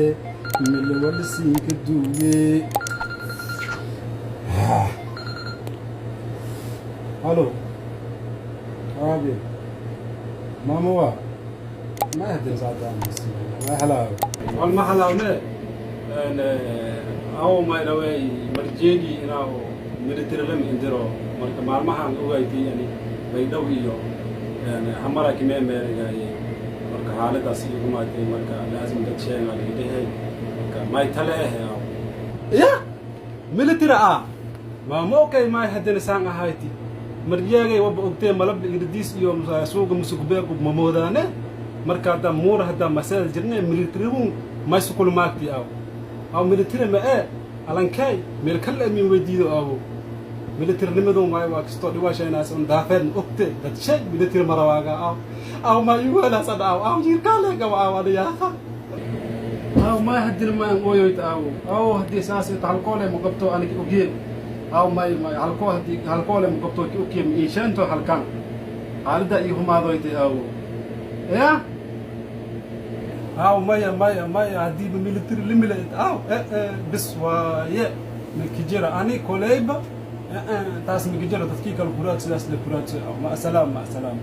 Melewalisiinka duuge. Halo, aabe, maama, waa ma ahdin saacadaan ma halaaw Wal ma halaawne aw maydhawey marjeegi inaa military lam indiro. Marka maalmahan ogayti yani Baydhow iyo Hamara kimee meerigaye. Marka xaaladaas igu maatay, marka laazim dad sheegaa liidhehe. Marka may tale eh aw ya military ah? Maama, okay, may haddana saan ahayti marjeegay waba ogtee malab irdiis iyo suuga musugbeeku mamoodaane. Marka hadda muura hadda masada jirne militarigun may sukul maagti aw aw military ma ee alankay meel kale min weydiido aw militarinimadu may waa kastoo dhiwaashaynaas un daafeen ogte dad shay military marawaaga aw aw ma igu helaasad aw aw jirkaale gaba aw adiyaaqa aw may haddina ma an ooyoyt aw aw haddii saas ita halkoole ma qabto anigi ogeen aw may halkoo haddii halkoole ma qabto ki ogeen iisheento halkan xaaladda ii humaadoyte aw ya aw maya maya maya haddiiba military limila aw bis waaye mikijira ani koleyba taas mikijira dadkii kale kuraad sidaas le kuraad. Ma asalaam, ma asalaam.